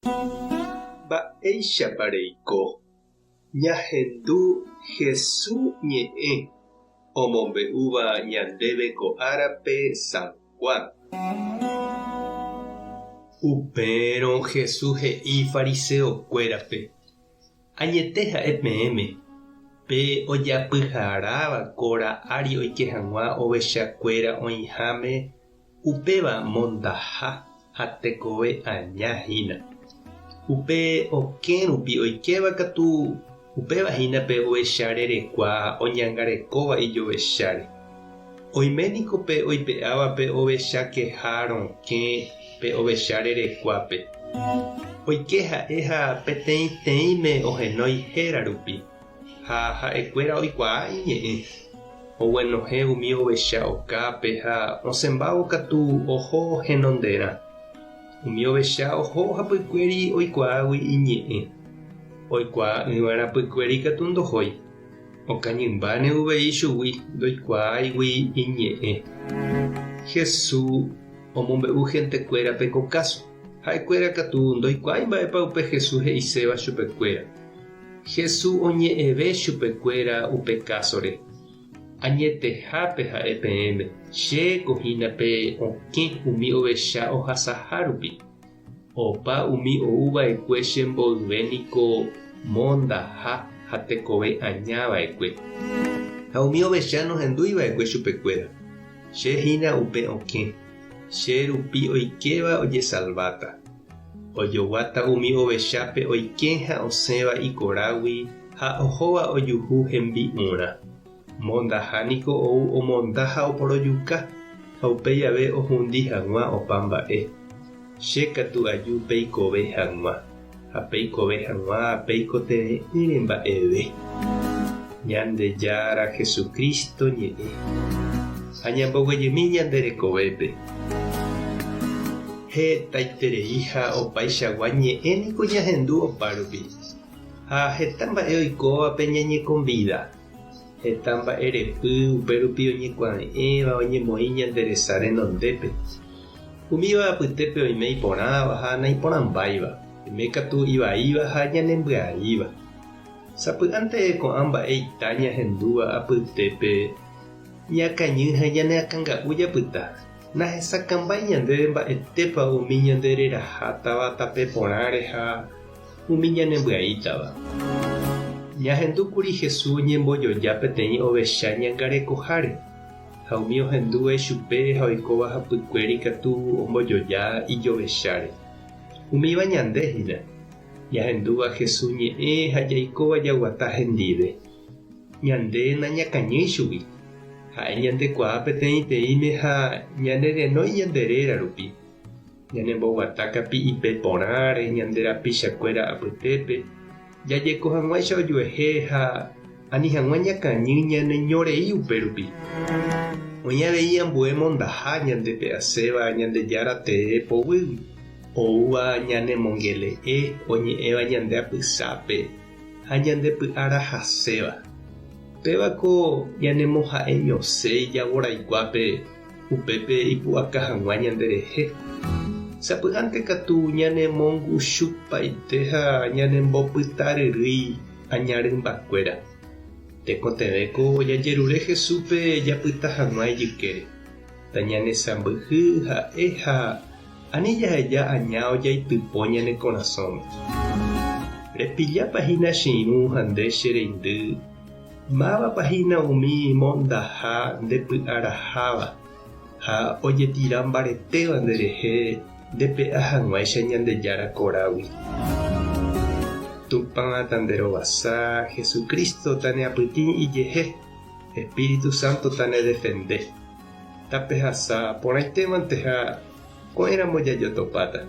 Mba'éichapa reiko ñahendu Hesu ñe'ẽ omombe'úva ñandéve ko árape San Juan? Upérõ Hesu he'i fariseokuérape, Añete ha'e peẽme, pe ojapyharáva kora ári oike hag̃ua ovechakuéra oĩháme Upéva mondaha ha tekove aña hína. Upe okẽ rupi oikéva katu upéva hína pe ovecha rerekua oñangarekóva ijovecháre. Oime niko pe oipe'áva pe ovecha keha rokẽ pe ovecha rerekuápe. Oike ha'e ha peteĩteĩme ohenói héra rupi. Ha ha'ekuéra oikuaa iñe'ẽ, oguenohẽ umi ovecha okápe ha osẽmbávo katu oho henonderã. Umi ovecha oho hapykuéri oikuaágui iñe'ẽ, oikuaa'ỹva rapykuéri katu ndohói, okañymbáne uvei chugui ndoikuaáigui iñe'ẽ. Jesús omombe'u hentekuérape ko káso, ha'ekuéra katu ndoikuaái mba'épa upe Jesús he'iséva chupekuéra. Jesús oñe'ẽve chupekuéra upe kásore. Añetehápe ha'e peẽme, chéko hína pe okẽ umi ovecha ohasaha rupi. Opa umi ou va'ekue che mboyve niko mondaha ha tekove aña va'ekue. Ha umi ovecha nohendúi va'ekue chupekuéra. Che hína upe okẽ, che rupi oikéva ojesalváta. Ojoguáta umi ovechápe oike ha osẽva ikorágui ha ohóva ojuhu hembi'urã. Mondaha niko ou omonda ha oporojuka, ha upéi ave ohundi hag̃ua opa mba'e. Che katu aju peikove hag̃ua, ha peikove hag̃ua peikotevẽ'ỹre mba'eve. Ñandejára Jesucristo ñe'ẽ. Ha ñamboguejymi ñande rekovépe. Hetaiterei ha opaichagua ñe'ẽ niko ñahendu opárupi. Ha heta mba'e oikóvape ñañekombida. Heta mba'e repy upérupi oñekuave'ẽva oñemoĩ ñande resa renondépe. Umíva apytépe oime iporãva ha naiporãmbáiva, oime katu ivaíva ha ñanembyaíva. Sapy'ánte ko'ã mba'e ita ñahendúva apytépe ñakañy ha ñaneakãnga'u japyta. Nahesakãmbái ñandéve mba'etépa umi ñande rerahátava tape porãre ha umi ñanembyaítava. Ñahendúkuri Jesús oñembojoja peteĩ ovecha ñangarekoháre, ha umi ohendúva ichupe ha oikóva hapykuéri katu ombojoja ijovecháre. Umíva ñande hína, ñahendúva Jesús ñe'ẽ ha jaikóva jaguata hendive. Ñande nañakañýi chugui. Ha'e ñandekuaa peteĩteĩme ha ñanerenói ñande réra rupi. Ñanemboguata kapi'ipe porãre ñande rapichakuéra apytépe, jajeko hag̃uáicha ojuehe ha ani hag̃ua ñakañy ñaneñorei upérupi. Oĩ avei ambue mondaha ñandepe'aséva Ñandejára tee poguýgui, oúva ñanemongele'e oñe'ẽva ñande apysápe ha ñande py'a rahaséva. Péva ko ñanemoha'eñose ijavorayguápe upépe ipu'aka hag̃ua ñanderehe. Sapy'ánte katu ñanemonguchupaite ha ñanembopytaryrýi aña rymbakuéra. Tekotevẽko jajerure Jesúspe japyta hag̃ua ijykére, tañanesãmbyhy ha'e ha Ani jaheja aña ojaitypo ñane korasõme. Repillápa hína che irũ ha nde che reindy, mávapa hína umi mondaha nde py'araháva ha ojetira mbaretéva nderehe ndepe'a hag̃uáicha Ñandejára korágui. Tupã tanderovasa, Jesucristo taneapytĩ ijehe, Espíritu Santo tanedefende. Tapehasa porãitémante ha ko'ẽramo jajotopáta.